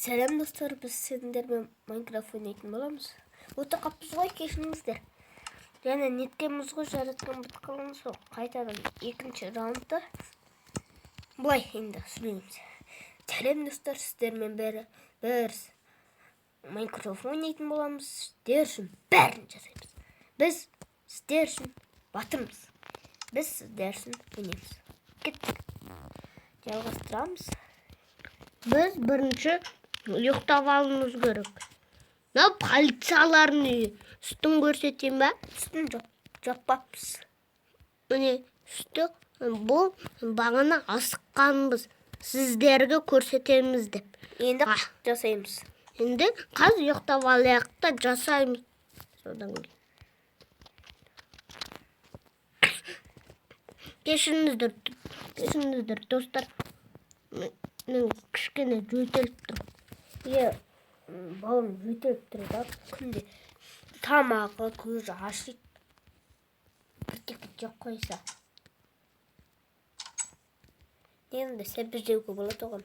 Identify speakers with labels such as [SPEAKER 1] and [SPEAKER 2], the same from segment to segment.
[SPEAKER 1] Сәлем, достар, біз сендермен Майнкрафт ойнайтын боламыз. Өте қаппыз ғой, кешіріңіздер. Және неткенбіз ғой, жаратқан бітіп қалған сол қайтадан екінші раундта былай енді сөйлейміз. Сәлем, достар, сіздермен бәрі біз Майнкрафт ойнайтын боламыз. Сіздер үшін бәрін жасаймыз. Біз сіздер үшін батырмыз. Біз сіздер үшін ойнаймыз. Кеттік. Жалғастырамыз.
[SPEAKER 2] Біз бірінші ұйықтап алуымыз керек. Мынау полициялардың үйі. Үстін көрсетейін ба?
[SPEAKER 1] Үстін жаппаппыз.
[SPEAKER 2] Міне, үсті бұл бағана асыққанбыз. Сіздерге көрсетеміз деп.
[SPEAKER 1] Енді
[SPEAKER 2] Ah.
[SPEAKER 1] жасаймыз.
[SPEAKER 2] Енді қазір ұйықтап алайық та жасаймыз. Содан кейін. Кешіріңіздер, кешіріңіздер, достар. Мен кішкене жөтеліп тұрмын.
[SPEAKER 1] Иә, балам жөтеліп тұр да, күнде тамағы көзі ашиды. Біртеке жеп қойса. Енді сәбіз жеуге болады оған.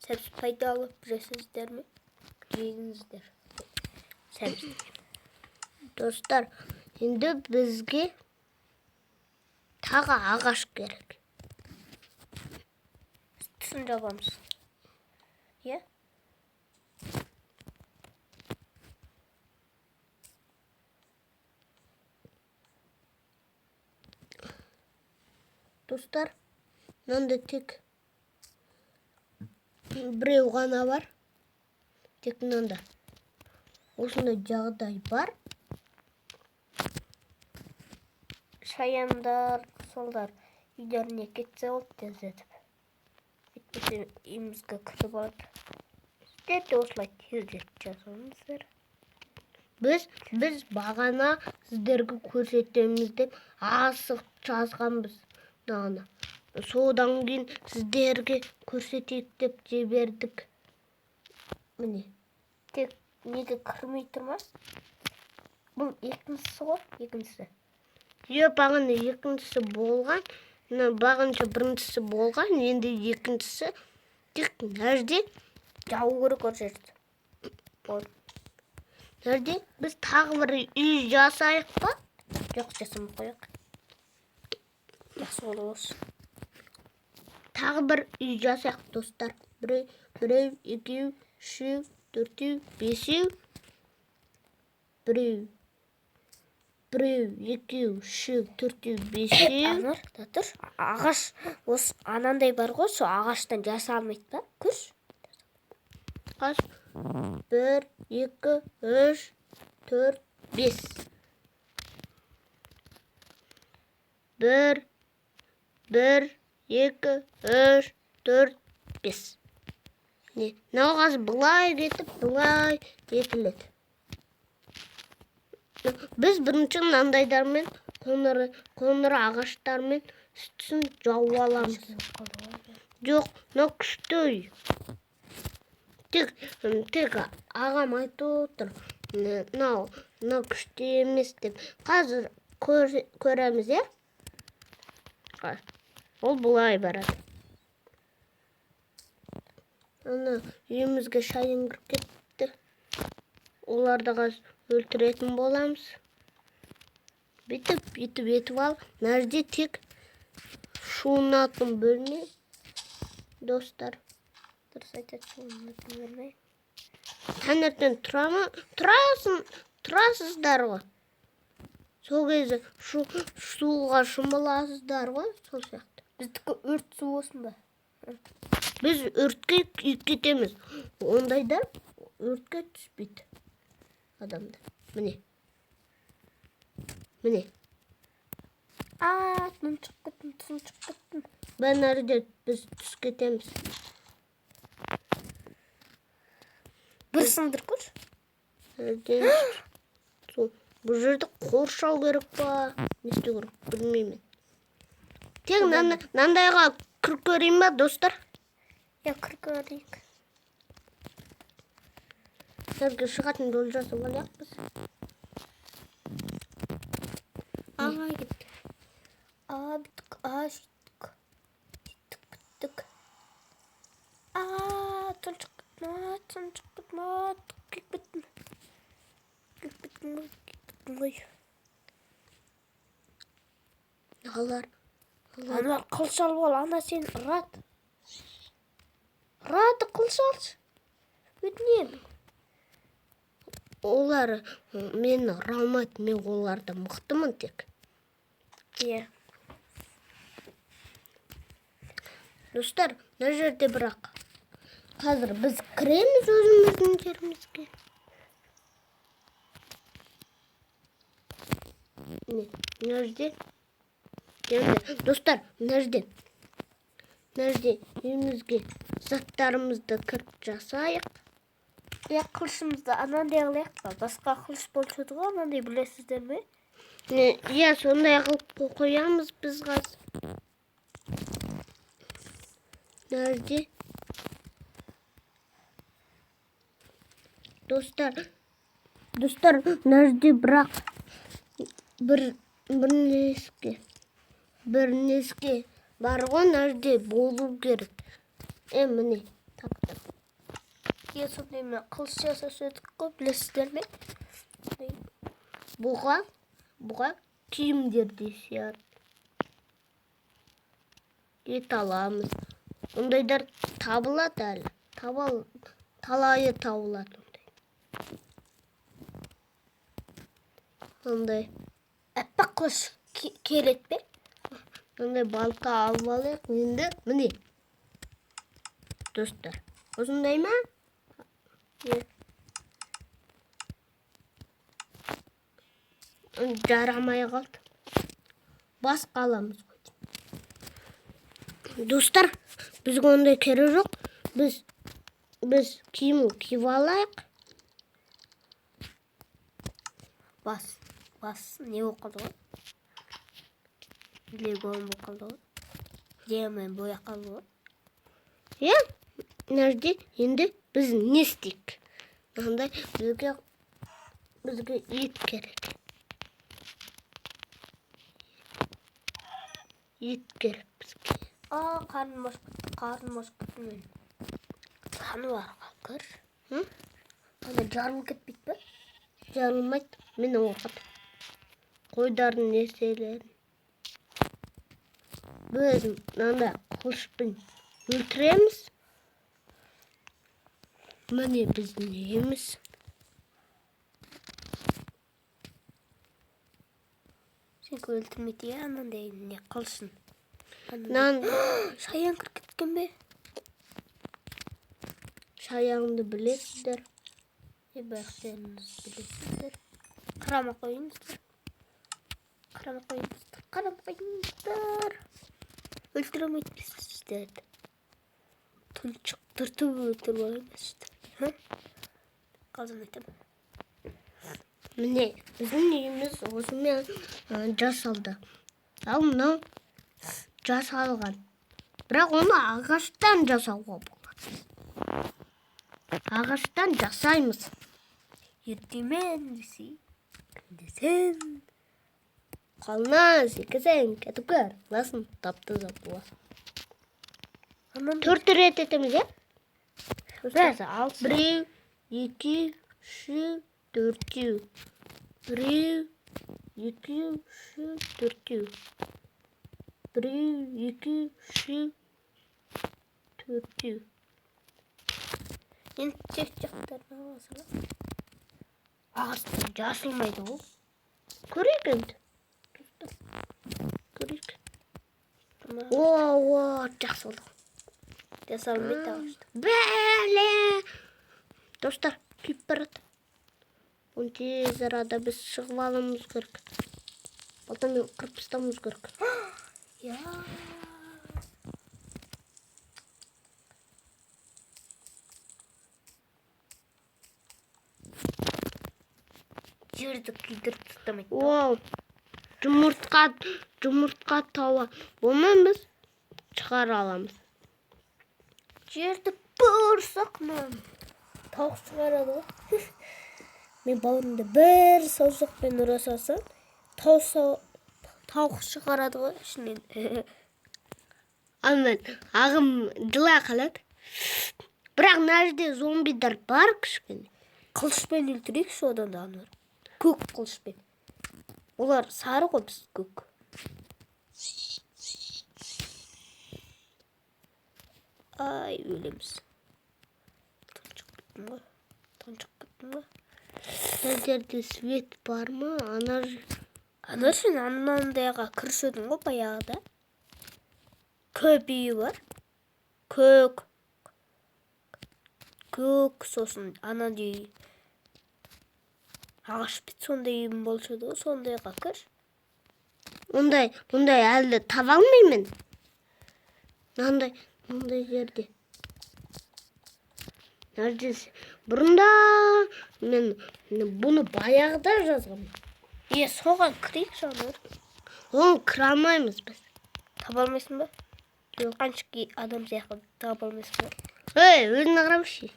[SPEAKER 1] Сәбіз пайдалы, білесіздер ме? Жеңіздер. Сәбіз деген.
[SPEAKER 2] Достар, енді бізге тағы ағаш керек.
[SPEAKER 1] Түсін жабамыз. Иә?
[SPEAKER 2] Достар, мынандай тек біреу ғана бар. Тек мынанда. Осындай жағдай бар.
[SPEAKER 1] Шаяндар, солдар үйлеріне кетсе болды тездетіп. Әйтпесе үйімізге кіріп алады. Сіздер де осылай тездетіп жасаңыздар.
[SPEAKER 2] Біз бағана сіздерге көрсетеміз деп асығып жазғанбыз мынаны. Содан кейін сіздерге көрсетейік деп жібердік. Міне.
[SPEAKER 1] Тек неге кірмей тұр ма? Бұл екіншісі ғой, екіншісі.
[SPEAKER 2] Иә, бағана екіншісі болған. Мына бағанша біріншісі болған, енді екіншісі. Тек мына жерде
[SPEAKER 1] Жабу керек ол жерді. Болды.
[SPEAKER 2] мына жерде біз тағы бір үй жасайық па?
[SPEAKER 1] Жоқ, жасамай қояйық. Жақсы болды осы.
[SPEAKER 2] Тағы бір үй жасайық, достар. Біреу, біреу, екеу, үшеу, төртеу, бесеу. Біреу, біреу, екеу, үшеу, төртеу, бесеу.
[SPEAKER 1] Анар, да тұр. Ағаш, осы анандай бар ғой, сол ағаштан жаса алмайды ба? Көрші.
[SPEAKER 2] Қаш. 1, 2, 3, 4, 5. 1, 1, 2, 3, 4, 5. Не, мынау қазір былай кетіп, былай етіледі. Біз бірінші мынандайдармен қоңыр ағаштармен үстісін жауып аламыз. Жоқ, мынау күшті үй. Тек ағам айтып отыр, мынау күшті емес деп. Қазір көреміз, иә? Ол былай барады. Ана үйімізге шайын кіріп кетті. Оларды қазір өлтіретін боламыз. Бүйтіп, бүйтіп етіп ал. Мына жерде тек жуынатын бөлме, достар.
[SPEAKER 1] Дұрыс айтады, жуынатын бөлме.
[SPEAKER 2] Таңертең тұрасыздар ғой. Сол кезде суға шомыласыздар ғой, сол сияқты.
[SPEAKER 1] Біздікі өрт су болсын ба?
[SPEAKER 2] Біз өртке күйіп кетеміз. Ондайда өртке түспейді адамдар. Міне. Міне.
[SPEAKER 1] А, түн шығып кеттім, түн шығып кеттім.
[SPEAKER 2] Мына жерде біз түсіп кетеміз.
[SPEAKER 1] Бір сындыр көрші.
[SPEAKER 2] Жерден су. Бұл жерді қоршау керек па? Не істеу керек білмеймін. Тек мынандайға кіріп көрейін ба, достар?
[SPEAKER 1] Иә, кіріп көрейік.
[SPEAKER 2] Сізге шығатын жол жасап алайық біз.
[SPEAKER 1] А, кеттік. А, біттік, а, сөйттік. Сөйттік, біттік. А, түн шығып кетті ма, сан шығып кетті ма, күйіп кеттім. Күйіп кеттім ғой, күйіп кеттім ғой.
[SPEAKER 2] Алар.
[SPEAKER 1] Ануар, қылыш алып ал, ана сені ұрады. Ұрады, қылыш алшы. Өтінемін.
[SPEAKER 2] Олар мені ұра алмайды, мен олардан мықтымын тек.
[SPEAKER 1] Иә.
[SPEAKER 2] Достар, мына жерде бірақ қазір біз кіреміз өзіміздің жерімізге. Міне, мына жерде. Енді, достар, мына жерде. Мына жерде үйімізге заттарымызды кіріп жасайық.
[SPEAKER 1] Иә, қылышымызды анандай қылайық па? Басқа қылыш болушы еді ғой, анандай, білесіздер ме?
[SPEAKER 2] Иә, сондай қылып қоямыз біз қазір. Мына жерде. Достар, достар, мына жерде бірақ бір бір неске бар ғой, мына жерде болу керек. Міне, таптым.
[SPEAKER 1] Иә, сондай мен қылыш жасаушы едік қой, білесіздер ме?
[SPEAKER 2] Бұға киімдер де сияды. Ет аламыз. Ондайдар табылады әлі. Талайы табылады ондай. Ондай.
[SPEAKER 1] Аппақ қылыш керек пе?
[SPEAKER 2] Ондай балта алып алайық. Енді міне. Достар, осындай ма?
[SPEAKER 1] Иә.
[SPEAKER 2] Жарамай қалды. Басқа аламыз ғой. Достар, бізге ондай керек жоқ. Біз киім киіп алайық.
[SPEAKER 1] Бас не болып қалды ғой? Легон болып қалды ғой. Демон бояп қалды ғой.
[SPEAKER 2] Иә, мына жерде енді біз не істейік? Мынандай бізге ет керек. Ет керек бізге.
[SPEAKER 1] А, қарным ашып кетті, қарным ашып кетті менің. Жануарға кір.
[SPEAKER 2] М?
[SPEAKER 1] Ана жарылып кетпейді пе?
[SPEAKER 2] Жарылмайды, мені оқыды. Қойдардың неселерін. Біз мынандай қылышпен өлтіреміз. Міне біздің үйіміз.
[SPEAKER 1] Сенікі өлтірмейді, иә, анандай не қылышын.
[SPEAKER 2] Нан
[SPEAKER 1] Шаян кіріп кеткен бе?
[SPEAKER 2] Шаянды білесіздер.
[SPEAKER 1] Бәріңіз білесіздер. Қарама қойыңыздар. Қарама қойыңыздар. Қарама қойыңыздар. Өлтіре алмайды сіздерді. Тұншықтыртып өлтіріп аламын сіздерді. Қазір айтамын.
[SPEAKER 2] Міне, біздің үйіміз осымен жасалды. Ал мынау жасалған. Бірақ оны ағаштан жасауға болады. Ағаштан жасаймыз.
[SPEAKER 1] Ертемен десей, десең.
[SPEAKER 2] Қолынан секірсең, кетіп көр. Басын тап-таза боласың. 4 рет етеміз, иә?
[SPEAKER 1] Біраз алсын.
[SPEAKER 2] Біреу, екеу, үшеу, төртеу. Біреу, екеу, үшеу, төртеу. Біреу, екеу, үшеу, төртеу.
[SPEAKER 1] Енді тек жақтарына ала саламын. Ағаштан жасылмайды ғой.
[SPEAKER 2] Көрейік енді. Көрейік. О, о, жақсы болды.
[SPEAKER 1] Жасалмайды ағашта.
[SPEAKER 2] Бәле! Достар, күйіп барады. Оны тез арада біз шығып алуымыз керек. Балтамен қырып тастауымыз керек.
[SPEAKER 1] Я. Жерді күйдіріп тастамайды.
[SPEAKER 2] Вау! Жұмыртқа тауа. Онымен біз шығара аламыз.
[SPEAKER 1] Жерді бұрсақ мынаны. Тауық шығарады ғой. Мен бауырымды бір саусақпен ұра салсам, тауық шығарады ғой ішінен.
[SPEAKER 2] Ал мен ағым жылай қалады. Бірақ мына жерде зомбидар бар кішкене.
[SPEAKER 1] Қылышпен өлтірейікші одан да, Ануар. Көк қылышпен. Олар сары ғой, біз көк. Ай, өлеміз. Тұншығып кеттім ғой. Тұншығып кеттім ғой.
[SPEAKER 2] Мына жерде свет бар ма? Ана
[SPEAKER 1] Ануар, сен анандайға кірісіп едің ғой баяғыда. Көп үйі бар. Көк. Көк, сосын анандай ағаш бит, сондай үйім болушы еді ғой, сондайға кір.
[SPEAKER 2] Ондай әлі таба алмаймын. Мынандай жерде. Мына жерде бұрында мен бұны баяғыда жазғанмын.
[SPEAKER 1] Е, соған кірейікші, Ануар.
[SPEAKER 2] Оған кіре алмаймыз біз.
[SPEAKER 1] Таба алмайсың ба? Жоқ. Қаншық адам сияқты таба алмайсың ба?
[SPEAKER 2] Ей, өзіңе қарамашы.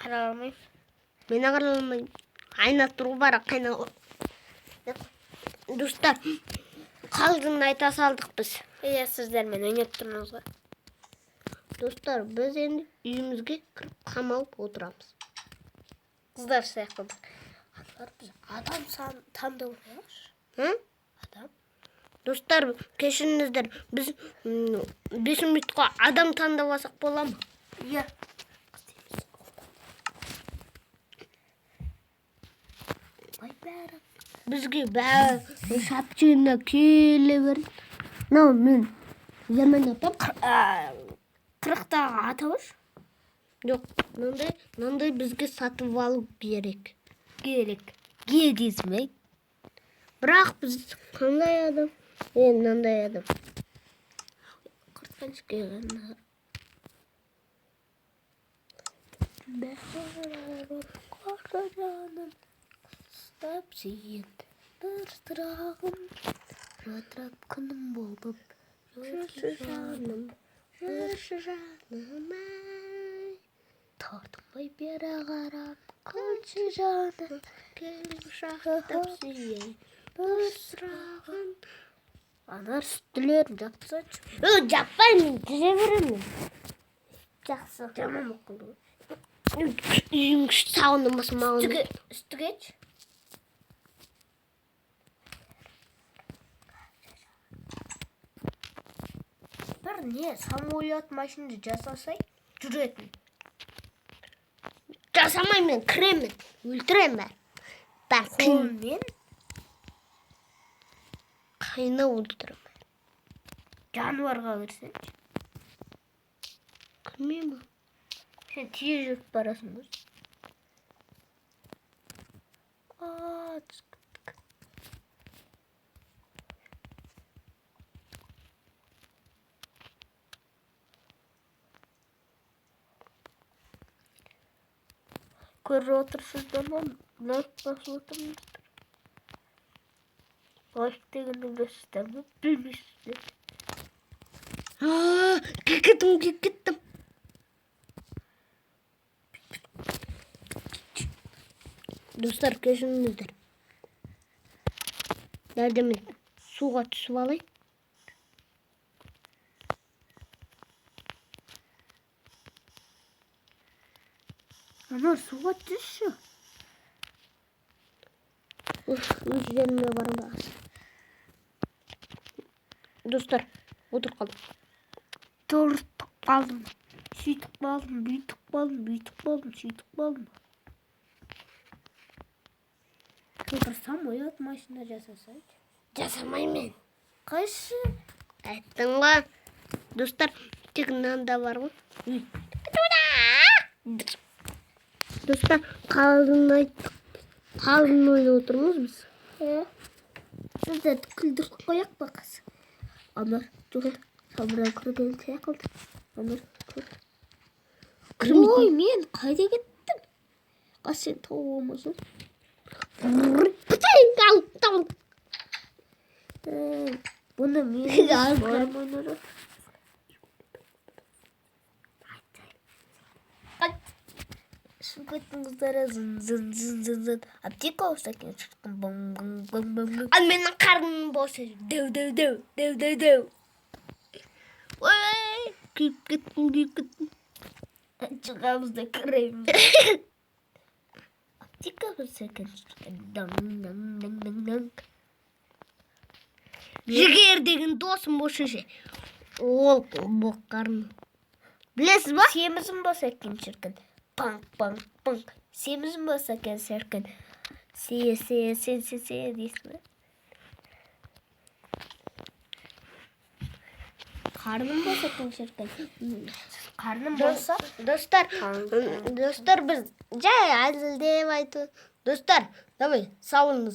[SPEAKER 1] Қарай алмаймын.
[SPEAKER 2] Мен қарай алмаймын. Айна тұр ғой, бара қайна. Достар, қалжың айта салдық біз.
[SPEAKER 1] Иә, сіздермен ойнап тұрмыз ғой.
[SPEAKER 2] Достар, біз енді үйімізге кіріп қамалып отырамыз.
[SPEAKER 1] Қыздар сияқты. Ануар, біз адам сан таңдап алайықшы.
[SPEAKER 2] Hı?
[SPEAKER 1] Адам.
[SPEAKER 2] Достар, кешіріңіздер, біз 5 минутқа адам таңдап алсақ бола ма?
[SPEAKER 1] Иә. Ой, бәрі.
[SPEAKER 2] Бізге бәрі сообщение келе берді. Мынау мен жаман апам.
[SPEAKER 1] 40-тағы атауыш
[SPEAKER 2] Жоқ, мынандай бізге сатып алу керек.
[SPEAKER 1] Керек. Ге дейсің бе?
[SPEAKER 2] Бірақ біз қандай адам? Е, мынандай адам.
[SPEAKER 1] Қыртқан келген. Бәрі жаным ұстап сүйген бір сұрағым, жадырап күнім болып
[SPEAKER 2] Жүрші жаным, жүрші жаным ай.
[SPEAKER 1] Тартынбай бері қарап күлші жаным.
[SPEAKER 2] Кел құшақтап сүйейін бір сұрағым.
[SPEAKER 1] Анар, сүттілерін жапсаңшы.
[SPEAKER 2] Ө, жаппаймын, жүре беремін.
[SPEAKER 1] Жақсы, жаман болып қалды ғой.
[SPEAKER 2] Үйім күшті сауынымыз маған.
[SPEAKER 1] Үстіге үстіге. Бір не самолет машина жасасай жүретін.
[SPEAKER 2] Жасамаймын, мен кіремін, өлтіремін бәрін. Бәрін
[SPEAKER 1] Қолмен.
[SPEAKER 2] Қайнап өлтіремін.
[SPEAKER 1] Жануарға кірсеңші.
[SPEAKER 2] Кірмеймін.
[SPEAKER 1] Сен тез жүріп барасың ғой. А, түсіп кеттік. Көріп отырсыздар ма? Лайк басып отырыңыздар. Лайк дегенді білесіздер ме? Білмейсіздер.
[SPEAKER 2] Кіріп кеттім, кіріп кеттім. Достар, кешіріңіздер. Дәрде мен суға түсіп алайын.
[SPEAKER 1] Анар, суға түсші.
[SPEAKER 2] Уф, өз жеріме барамын. Достар, отырып қалдым.
[SPEAKER 1] Тұрып қалдым. Сөйтіп қалдым, бүйтіп қалдым, бүйтіп қалдым, сөйтіп қалдым. Бір самолет машина жасасайшы.
[SPEAKER 2] Жасамаймын мен.
[SPEAKER 1] Қайсы?
[SPEAKER 2] Айттың ғой. Достар, тек мынанда бар ғой. Үй. Достар, қалжың айттық. Қалжың ойнап отырмыз біз.
[SPEAKER 1] Е. Сіздерді күлдіріп қояйық па қазір? Анар, жоқ, самырау кірген сияқты. Анар, кір.
[SPEAKER 2] Кірмейтін.
[SPEAKER 1] Ой, мен қайда кеттім? Қазір сен тауып алмасың.
[SPEAKER 2] Ал,
[SPEAKER 1] Е, бұны мен барым ойнады. Шымкенттің қыздары зын зын зын зын зын. Аптека болса екен шырқын бым бым бым бым бым.
[SPEAKER 2] Ал менің қарным болса дәу дәу дәу дәу дәу дәу. Ой, күйіп кеттім, күйіп кеттім.
[SPEAKER 1] Шығамыз да кіреміз. Аптека болса екен, шіркін. Даң, даң, даң, даң, даң.
[SPEAKER 2] Жігер деген досым болса ше. Ол боққарын. Білесіз ба?
[SPEAKER 1] Семізім болса екен, шіркін. Паңк, паңк, паңк. Семізім болса екен, шіркін. Се, се, се, се, се дейсің бе? Қарным болса екен, шіркін. Қарным болса,
[SPEAKER 2] Достар, достар, біз жай әзілдеп айту. Достар, давай, сау болыңыз.